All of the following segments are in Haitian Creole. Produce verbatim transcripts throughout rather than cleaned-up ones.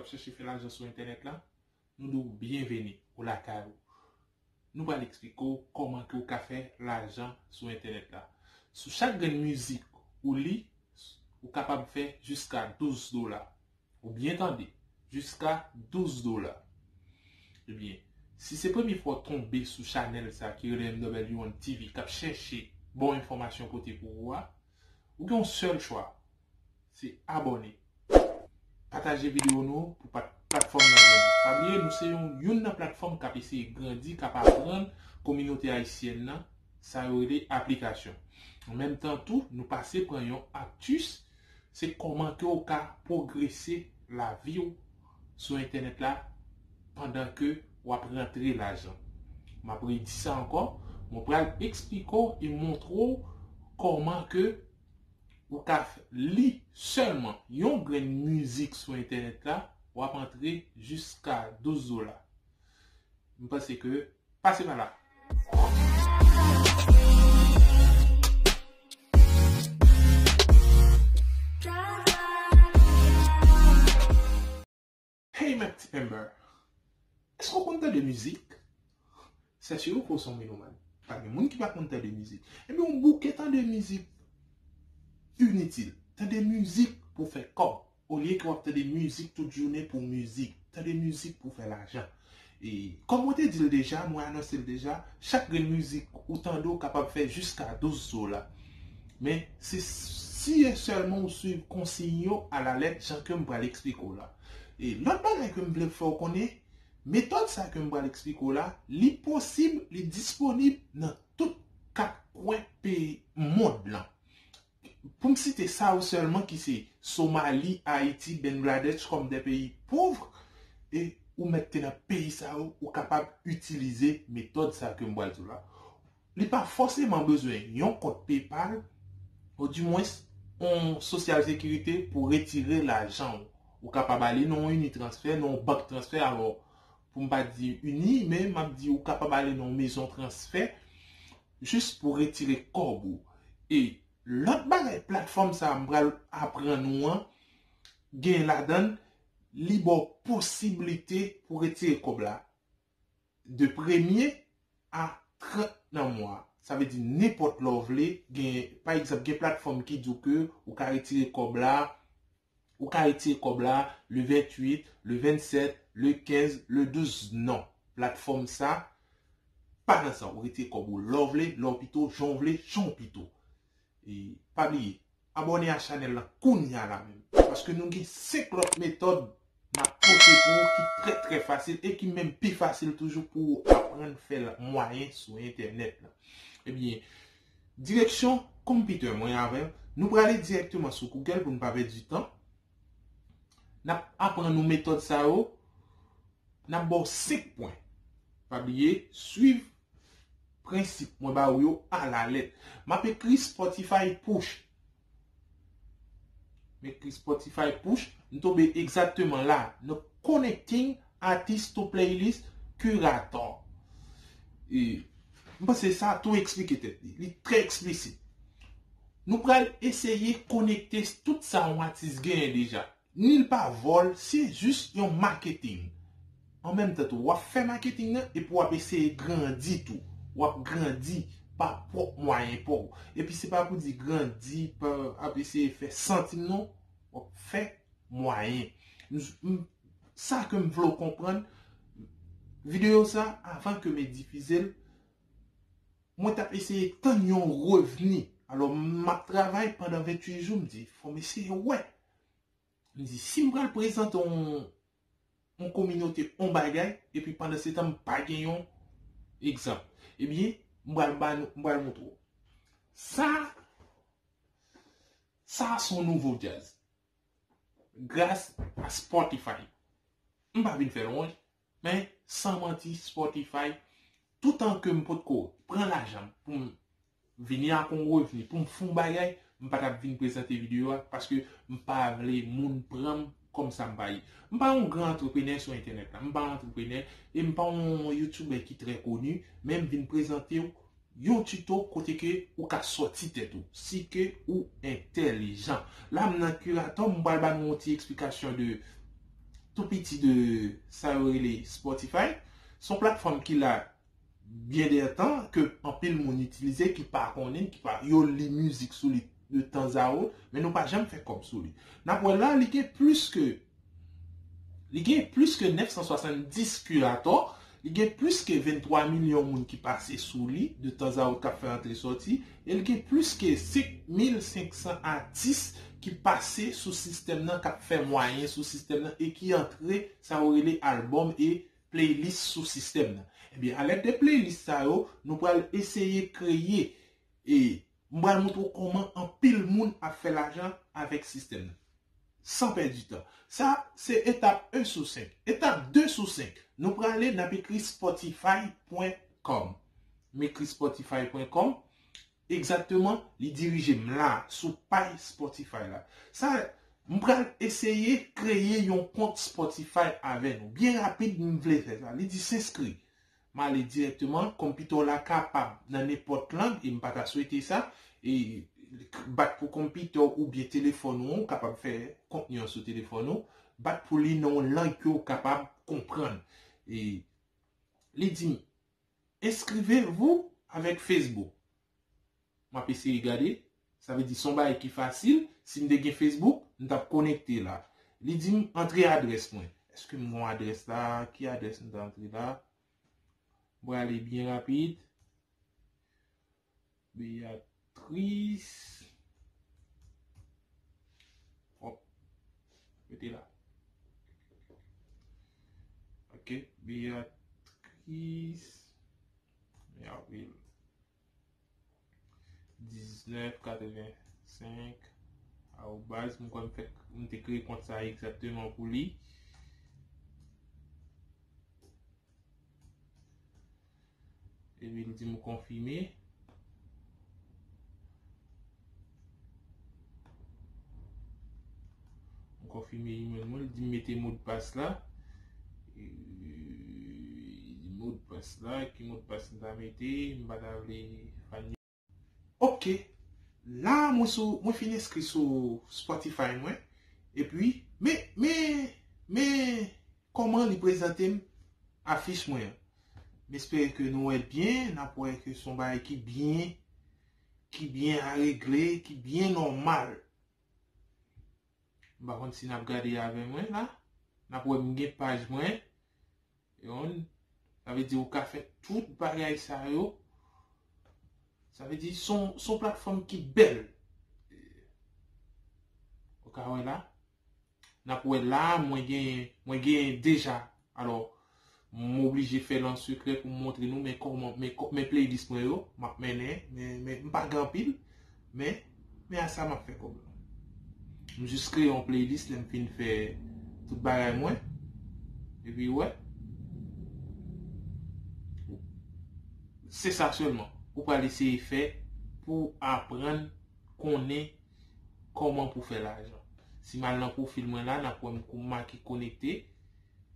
Chèche fè lajan sou entènèt la, nou di w byenveni, ou lakay ou. Nou pral eksplike w kòman ke w ka fè lajan sou entènèt la. Sou chak grenn mizik ou li, ou kapab fè jiska douz dola. Ou byen tande, jiska douz dola. Ebyen, si se premye fwa w tonbe sou chanèl sa ki rele M W One T V k ap chèche bon enfòmasyon pote pou ou a, ou gen yon sèl chwa, se abòne. Pataje videyo nou pou pat-, platfòm nan grandi. Pa bliye, nou se yon, youn nan platfòm k ap eseye grandi, k ap aprann kominote ayisyèn nan sa yo rele aplikasyon. An menm tan tou, nou pase pran yon aktis, se kòman ke w ka pwogrese lavi w sou entènèt la pandan ke w ap rantre lajan. M ap redi sa ankò, mwen pral eksplike w e montre w kòman ke ou ka f-, li sèlman yon grenn mizik sou entènèt la, w ap antre jiska douz dola. M panse ke, pase pa la. Hey, my ti member. Èske w konn tande mizik? Sèche ou ke w se yon melomàn. Pa gen moun ki pa konn tande mizik. Ebyen, yon bouke tande mizik initil. Tande mizik pou fè kòb. Olye ke w ap tande mizik tout jounen pou mizik. Tande mizik pou fè lajan. E, kòm mwen te di l deja, mwen anonse l deja, chak grenn mizik ou tande w kapab fè jiska douz dola. Men, se si e sèlman ou swiv konsiy yo alalèt, jan ke m pral eksplike w la. E lòt bagay ke m vle fè w konnen, metòd sa ke m pral eksplike w la, li posib, li disponib nan tout kat kwen peyi mond lan. Pou m site sa yo sèlman ki se Somali, Ayiti, Bangladesh kòm de peyi pòv, e ou mèt te nan peyi sa yo, ou kapab itilize metòd sa ke m pral di w la. Li pa fòseman bezwen yon kont PayPal, odimwens yon sosyal sekirite pou retire lajan w. Ou kapab ale nan yon Unitransfer, nan yon bank transfè, alò, pou m pa di Uni, men m ap di ou kapab ale nan yon mezon transfè, jis pou retire kòb ou. E lòt bagay platfòm sa a m pral aprann ou an, gen ladan l, li ba w posiblite pou retire kòb la de premye a trant nan mwa. Sa vle di nenpòt lè w vle, gen, pa egzanp, gen platfòm ki di w ke ou ka retire kòb la, ou ka retire kòb la le venntuit, le vennsèt, le kenz, le douz. Non. Platfòm sa pa nan sa. Ou retire kòb ou lè w vle, lè w pito, jan w vle, jan w pito. E pa bliye, abòne a chanèl la kounye a la menm. Paske nou gen senk lòt metòd n ap pote pou ou ki trè, trè fasil e ki menm pi fasil toujou pou ou aprann fè l mwayen sou entènèt la. Ebyen, direksyon konpitè mwen avè m, nou prale dirèkteman sou Google pou n pa pèdi tan. N ap aprann nou metòd sa yo, n ap ba w senk pwen. Pa bliye, swiv prensip mwen ba ou yo alalèt. M ap ekri Spotify push. M ekri Spotify push, m tonbe egzakteman la. Nou connecting artist to playlist curator. E m panse sa tou eksplike tèt li. Li trè eksplisit. Nou pral eseye konekte tout sa yon atis genyen deja. Ni l pa vòl, se jis yon maketing. An menm tan tou, w ap fè maketing nan epi w ap eseye grandi tou. W ap grandi pa pwòp mwayen pa w. Epi se pa pou di grandi pa ap eseye fè santim non, w ap fè mwayen. M, m, sa ke m vle w konprann, videyo sa, avan ke m difize l, mwen t ap eseye tann yon revni. Alò, m ap travay pandan venntuit jou, m di, fò m eseye wè. M di, si m pral prezante yon, yon kominote, yon bagay, epi pandan se tan m pa gen yon egzanp, ebyen, m pral ba nou, m pral montre w. Sa, sa se yon nouvo djaz. Gras a Spotify. M pa vin fè lwanj, men san manti, Spotify, toutan ke m potko pran lajan m pou m vini ak yon revni, pou m fè yon bagay, m pa t ap vin prezante videyo a, paske m pa vle moun pran m kòm sa m pa ye. M pa yon gran antreprenè sou entènèt la, m pa yon antreprenè, e m pa yon youtubè ki trè koni, men m vin prezante w yon tito kote ke ou ka sòti tèt ou, si ke ou entèlijan. La m nan Curator, m pral ba nou yon ti eksplikasyon de tou piti de sa yo rele Spotify. Se yon platfòm ki la byen dè tan, ke anpil moun itilize, ki pa konnen, ki pa, yo li mizik sou li de tanzawot, men nou pa janm fè kòb sou li. N ap wè la, li gen plis ke, li gen plis ke nèf san swasanndis creator, li gen plis ke venntwa milyon moun ki pase sou li de tanzawot, k ap fè antre sòti, e li gen plis ke senk mil senk san atis ki pase sou sistèm nan, k ap fè mwayen sou sistèm nan e ki antre sa yo rele albòm e playlist sou sistèm nan. Ebyen, alèd de playlist sa yo, nou pral eseye kreye, e m pral montre w kòman anpil moun ap fè lajan avèk sistèm nan. San pèdi tan. Sa, se etap en sou senk. Etap de sou senk, nou prale, n ap ekri spotify pwen kòm. M ekri spotify pwen kòm. Egzakteman, li dirije m la, sou paj Spotify la. Sa, m pral eseye kreye yon kont Spotify avè nou. Byen rapid, m vle fè sa. Li di s'inscrire. M ale dirèkteman, konpitè w la kapab nan nenpòt lang, e m pa ta swete sa, e bat pou konpitè w oubyen telefòn ou, ou kapab fè kontni an sou telefòn ou, bat pou li nan yon lang ke w kapab konprann. E li di m, inscrivez-vous avec Facebook. M ap eseye gade. Sa vle di se yon bagay ki fasil. Si m te gen Facebook, m t ap konekte la. Li di m antre adrès mwen. Èske m gen yon adrès la? Ki adrès m ta antre la? M prale byen rapid. Beatrice. Hop. Mete la. Ok. Beatrice. Avril. Diznèf katrevensenk arobaz, m kwè m fèk, m te kreye kont sa egzakteman pou li. Epi l di m konfime. M konfime email mwen, li di m mete modpas la. E, modpas la, ki modpas m ta mete? M pa ta vle Fanny. Ok. La, mwen sou, mwen fin enskri sou Spotify mwen. Epi, men, men, men, kòman li prezante m afich mwen an. M espere ke nou wè l byen, n ap wè ke se yon bagay ki byen, ki byen aregle, ki byen nòmal. M pa konn si n ap gade avè mwen la. N ap wè m gen paj mwen. Yon, sa vle di ou ka fè tout bagay sa yo. Sa vle di se yon, se yon platfòm ki bèl. Ou ka wè la. N ap wè la, mwen gen, mwen gen deja. Alò, m oblije fè l an sekrè pou m montre nou, men kòman, men kò-, men playlist mwen yo, m ap mennen, men, men m pa gen anpil, men, men a sa m ap fè kòb la. M jis kreye yon playlist, lè m fin fè tout bagay mwen. Epi, wè. Se sa sèlman. Ou pral eseye fè pou aprann konnen kòman pou fè lajan. Si m al nan pwofil mwen la, n ap wè m kou make konekte.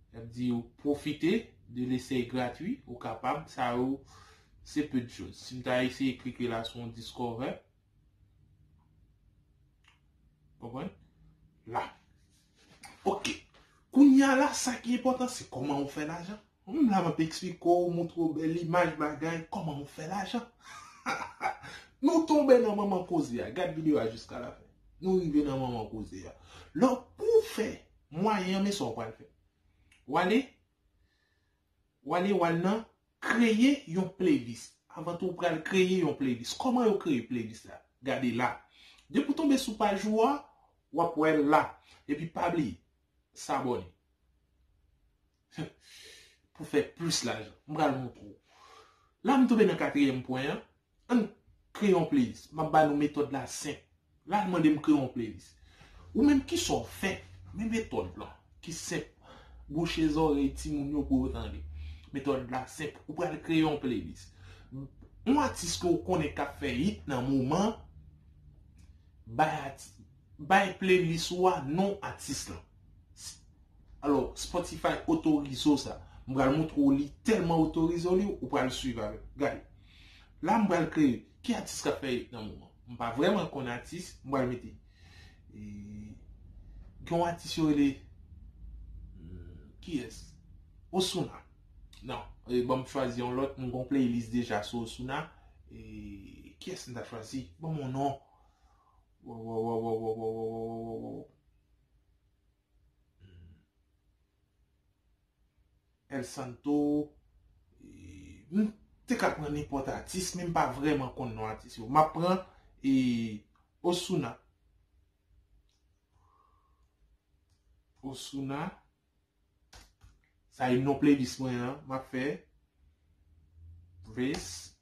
Y ap di ou pwofite de lesèy gratwi, ou kapab, sa yo, se peu de choses. Si m ta eseye klike la sou yon discover, konprann? La. Ok. Kounye a la, sa ki enpòtan, se kòman ou fè lajan. Menm la, m ap eksplike w, montre w bèl imaj bagay, kòman w fè lajan. Nou tonbe nan manman koze a. Gad videyo a jiska lafen. Nou rive nan manman koze a. Lè w pou w fè mwayen an, men sa w pral fè. W ale, w ale, w al nan kreye yon playlist. Avan tou, w pral kreye yon playlist. Kòman yo kreye playlist la? Gade la. Depi w tonbe sou paj ou a, w ap wè l la. Epi pa bliye, sabòne. Pou fè plis lajan. M pral montre w. La, m tonbe nan katriyèm pwen an. Ann kreye yon playlist. M ap ba nou metòd la senp. La, l mande m kreye yon playlist. Ou menm, kisa w fè? Men metòd lan ki senp. Bouche zòrèy timoun yo pou yo tande. Metòd la senp. Ou pral kreye yon playlist. Yon atis ke w konnen k ap fè hit nan moman, bay ati-, bay playlist ou a non atis lan. Alò, Spotify otorize w sa. M pral montre w li tèlman otorize w li, ou pral swiv avè m. Gade. La, m pral kreye. Ki atis k ap fè hit nan moman? M pa vrèman konn atis, m pral mete. E, gen yon atis yo rele Kiyès? Osuna. Non, e, ban m chwazi yon lòt. M gon playlist deja sou Osuna. E, kiyès m ta chwazi? Ban m yon non. Wa, wa, wa. Hmm. El Santo. E, m te ka pran nenpòt atis, men m pa vrèman konn non atis yo. M ap pran, e, Osuna. Osuna. Sa e non playlist mwen an. M ap fè Verse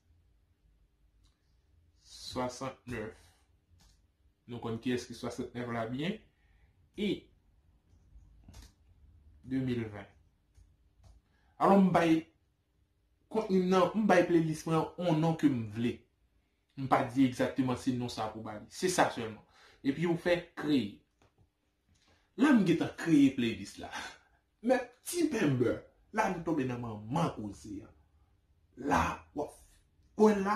swasantnèf. Nou konn kiyès ki swasantnèf la byen. E de mil ven. Alò, m bay kontni m nan, m bay playlist mwen an yon non ke m vle. M pa di egzakteman se non sa pou ba li. Se sa sèlman. Epi ou fè kreye. La m gentan kreye playlist la. Men ti pèmbè, la nou tonbe nan manman koze a. La, w ap wè la,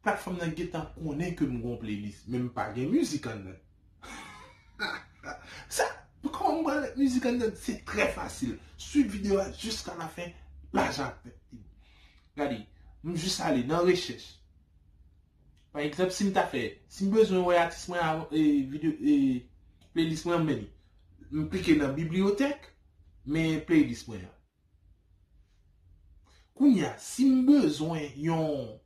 platfòm nan gentan konnen ke m gon playlist, men m pa gen mizik anndan. Sa, kòman m pral met mizik anndan? Se trè fasil. Swiv videyo a jiska lafen, lajan ap fèt. Gade, m jis ale nan rechèch. Pa egzanp, si m ta fè, si m bezwen wè atis mwen a, e, videyo, e, playlist mwen, m mennen. M klike nan bibliyotèk, men playlist mwen an. Kounye a, si m bezwen yon,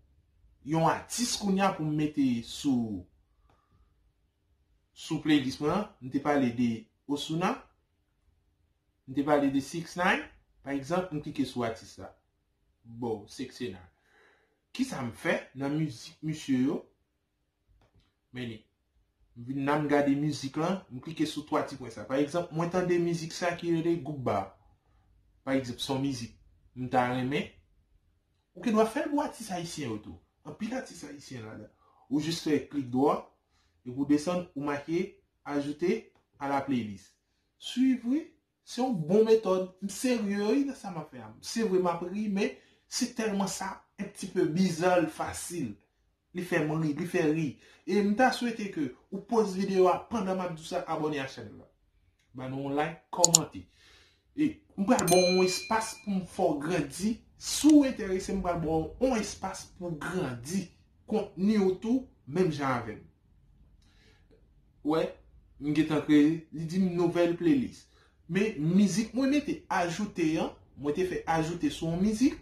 yon atis kounye a pou m mete sou, sou playlist mwen an, m te pale de Osuna, m te pale de six nine, pa egzanp, m klike sou atis la. Bon, six nine. Kisa m fè nan mizik misye yo? Mennen. M vin la, m gade mizik lan, m klike sou twa ti pwen sa. Pa egzanp, mwen tande mizik sa ki rele Goumba. Pa egzanp, se yon mizik m ta renmen. Ou gen dwa fè l pou atis ayisyen yo tou. Anpil atis ayisyen ladan. Ou jis fè klik dwat, epi ou desann, ou make ajoute à la playlist. Swiv, wi. Se yon bon metòd. M serye, wi, nan sa m ap fè a. Se vre, m ap ri, men se tèlman sa, un petit peu bizarre, fasil. Li fè m ri, li fè ri. E m ta swete ke ou poz videyo a pandan m ap di w sa, abòne a chanèl la. Ban nou yon like, kòmante. E m pral ba w yon espas pou m fè w grandi. Si w enterese, m pral ba w yon espas pou w grandi. Kontni w tou, menm jan avè m. Wè, m gentan kreye, li di m nouvelle playlist. Men mizik mwen mete ajoute an, mwen te fè ajoute sou yon mizik,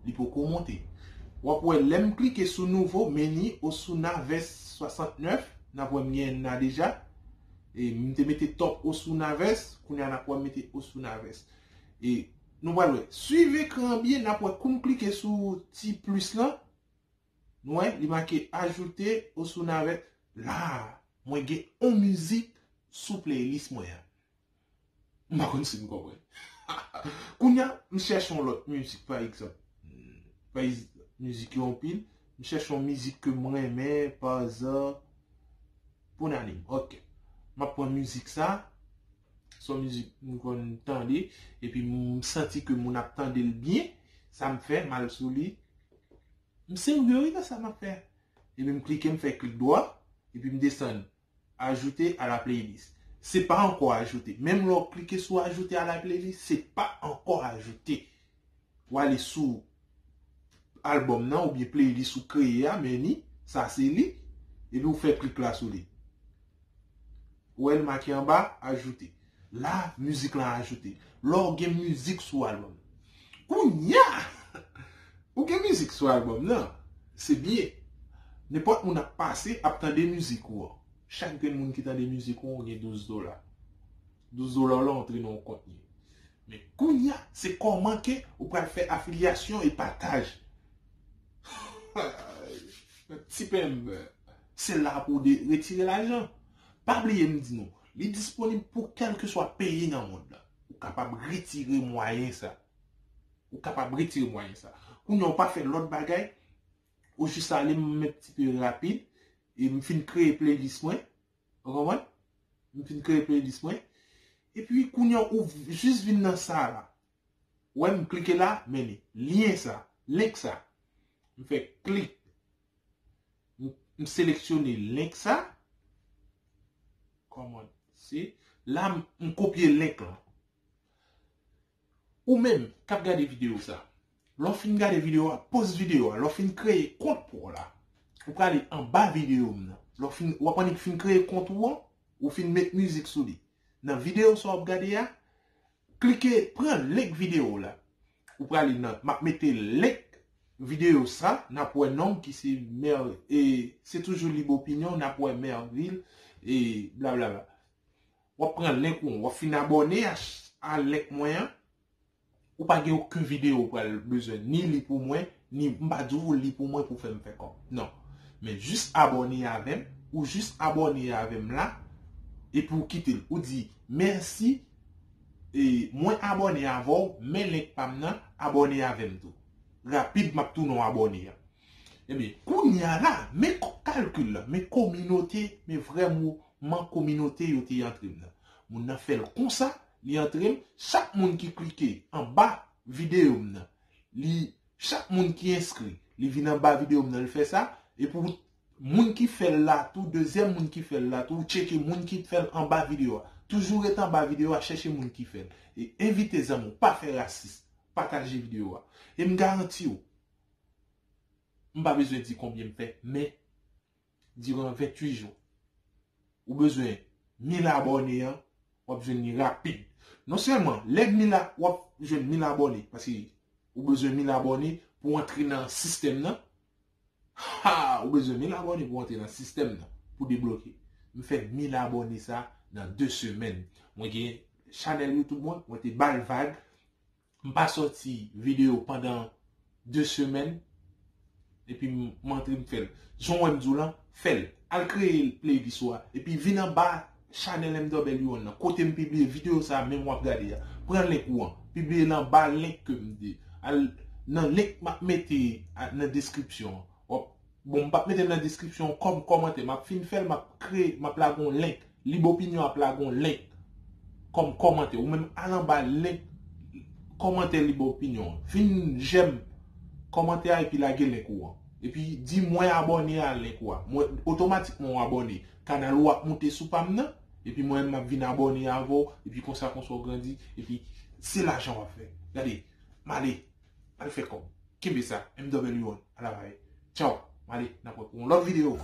li poko monte. W ap wè lè m klike sou nouvo, meni Osuna Verse swasantnèf, n ap wè m gen la deja. E m te mete top Osuna Verse, kounye a n ap wè m mete Osuna Verse. E nou pral wè. Swiv ekran an byen, n ap wè kou m klike sou ti plis lan. Nou wè, li make ajoute Osuna Verse. La, mwen gen yon mizik sou playlist mwen an. M pa konn si n konprann. Kounye a, m chèche yon lòt mizik, pa egzanp. Pa egzanp, mizik yo anpil. M chèche yon mizik ke m renmen, pa egzanp, Pounanim. Ok. M ap pran mizik sa. Se yon mizik m konn tande. Epi m santi ke moun ap tande l byen. Sa m fè, m al sou li. M serye wi nan sa m ap fè. Epi m klike, m fè klik dwat. Epi m desann. Ajoute à la playlist. Se pa ankò ajoute. Menm lè w klike sou ajoute à la playlist, se pa ankò ajoute. W ale sou albòm nan oubyen playlist ou kreye a, men ni, sa se li. Epi w fè klik la sou li. Ou wè l make anba, ajoute. La, mizik lan ajoute. Lè w gen mizik sou albòm. Kounye a! Ou gen mizik sou albòm nan, se byen. Nenpòt moun ap pase, ap tande mizik ou an. Chak grenn moun ki tande mizik ou an, ou gen douz dola. Douz dola w la antre nan yon kont li. Men kounye a, se kòman ke ou pral fè afilyasyon e pataj. Ti pèmbè, se la pou w de-, retire lajan. Pa bliye m di nou, li disponib pou kèlkeswa peyi nan mond lan. Ou kapab retire mwayen sa. Ou kapab retire mwayen sa. Kounye a ou pa fè lòt bagay, ou jis ale m met ti pe rapid, e m fin kreye playlist mwen. Ou konprann? M fin kreye playlist mwen. Epi kounye a ou jis vin nan sa la. Ou wè m klike la, men li. Lyen sa, link sa. M fè klik. M, m seleksyone link sa. Kòman se? La, m, m kopye link lan. Ou menm k ap gade videyo sa, lè w fin gade videyo a, poz videyo a, lè w fin kreye kont pou w la, ou prale anba videyo m nan. Lè w fin, w ap annik fin kreye kont ou an, ou fin met mizik sou li. Nan videyo sa w ap gade a, klike, pran link videyo la. Ou prale nan, m ap mete link videyo sa, n ap wè non m ki se Mer-, e, se toujou Lib Opinyon, n ap wè Mervil, e blablabla. W ap pran link ou, w ap fin abòne a, a link mwen an. Ou pa gen okenn videyo ou pral bezwen ni li pou mwen, ni m pa di w li pou mwen pou fè m fè kòb. Non. Men jis abòne avè m, ou jis abòne avè m la, epi ou kite l. Ou di, mèsi, e, mwen abòne avè w, men link pa m nan, abòne avè m tou. Rapid, m ap tounen w abòne a. Ebyen, kounye a la, men k-, kalkil la, men kominote, men vrèman kominote yo te antre m nan. Moun nan fè l konsa, li antre m, chak moun ki klike anba videyo m nan, li, chak moun ki enskri, li vin anba videyo m nan, li fè sa, epi moun ki fè l la tou, dezyèm moun ki fè l la tou, ou tcheke moun ki fè l anba videyo a. Toujou ret anba videyo a, chèche moun ki fè l. E envite zanmi w, pa fè rasis, pataje videyo a. E m garanti w, m pa bezwen di konbyen m fè, men diran venntuit jou, ou bezwen mil abòne an, w ap jwenn li rapid. Non sèlman, lè mil a, w ap jwenn mil abòne, paske ou bezwen mil abòne pou antre nan sistèm nan. Ha, ou bezwen mil abòne pou antre nan sistèm nan, pou debloke. M fè mil abòne sa nan de semèn. Mwen gen chanèl YouTube mwen, mwen te ba l vag, m pa sòti videyo pandan de semèn, epi m, m antre m fè l. Jan w wè m di w lan, fè l. Al kreye playlist ou a, epi vin anba chanèl M W One nan, kote m pibliye videyo sa a menm w ap gade a. Pran link ou an, pibliye l anba link ke m di. Al nan link m ap mete a, nan deskripsyon an. W ap Bon, m p ap mete l nan deskripsyon kòm kòmantè. M ap fin fè l, m ap kreye, m ap lage yon link. Lib Opinyon ap lage yon link kòm kòmantè. Ou menm al anba link kòmantè Lib Opinyon an. Fin jèm kòmantè a epi lage link ou an. Epi di mwen abòne a link ou a. Mwen, otomatikman w abòne. Kanal ou ap moute sou pa m nan. Epi mwen menm m ap vin abòne avè w. Epi konsa konsa w grandi. Epi se lajan w ap fè. Gade, m ale. Al fè kòb. Kenbe sa. M W One. Alavay. Tchaw. M ale. N ap wè pou yon lòt videyo.